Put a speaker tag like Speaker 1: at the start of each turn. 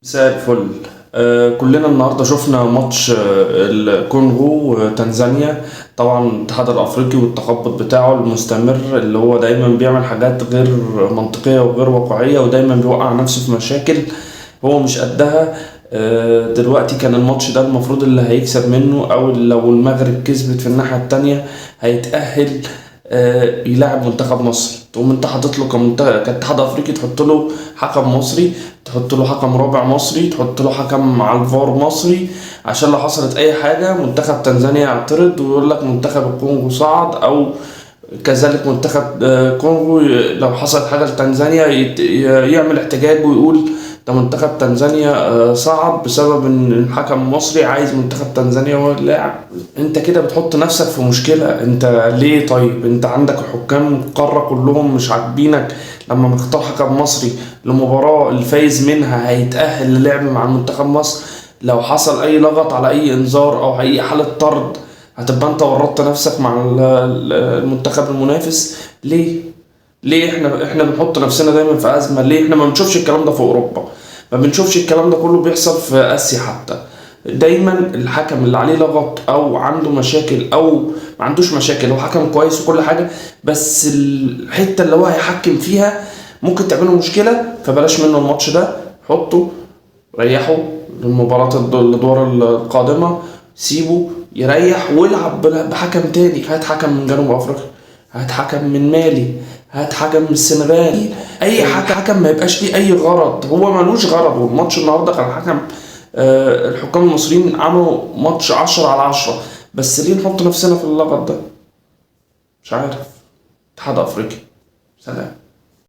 Speaker 1: مساء الفل. كلنا النهارده شفنا ماتش الكونغو وتنزانيا. طبعا الاتحاد الافريقي والتخبط بتاعه المستمر اللي هو دايما بيعمل حاجات غير منطقية وغير واقعية، ودايما بيوقع نفسه في مشاكل هو مش قدها. دلوقتي كان الماتش ده المفروض اللي هيكسب منه، او لو المغرب كسبت في الناحية التانية هيتأهل، يلاعب منتخب مصر. تقوم انت حاطط له كاتحاد افريقي، تحط له حكم مصري، تحط له حكم رابع مصري، تحط له حكم على الفار مصري، عشان لو حصلت اي حاجة منتخب تنزانيا يعترض ويقول لك منتخب الكونغو صعد، او كذلك منتخب كونغو لو حصلت حاجة لتنزانيا يعمل احتجاج ويقول ده منتخب تنزانيا صعد بسبب ان الحكم المصري عايز منتخب تنزانيا هو اللاعب. انت كده بتحط نفسك في مشكلة. انت ليه؟ طيب انت عندك حكام القارة كلهم مش عاجبينك، لما مختار حكم مصري لمباراة الفايز منها هيتأهل للعب مع منتخب مصر، لو حصل اي لغط على اي انذار او اي حالة طرد هتبقى انت ورطت نفسك مع المنتخب المنافس. ليه؟ ليه احنا بنحط نفسنا دايما في ازمة؟ ليه احنا ما بنشوفش الكلام ده في اوروبا؟ ما بنشوفش الكلام ده كله بيحصل في اسيا حتى. دايما الحكم اللي عليه لغط او عنده مشاكل او ما عندوش مشاكل، هو حكم كويس وكل حاجة، بس الحتة اللي هو هيحكم فيها ممكن تعمله مشكلة، فبلاش منه الماتش ده، حطه ريحه للمباراة الادوار القادمة، سيبه يريح والعب بحكم تاني. هات حكم من جنوب افريقيا، هات حكم من مالي، هات حكم من السنغال، اي حكم ما يبقاش ليه اي غرض، هو ملوش غرض. والماتش النهارده كان حكم، الحكام المصريين عملوا ماتش 10 على 10، بس ليه نحط نفسنا في اللغط ده؟ مش عارف. اتحاد افريقي، سلام.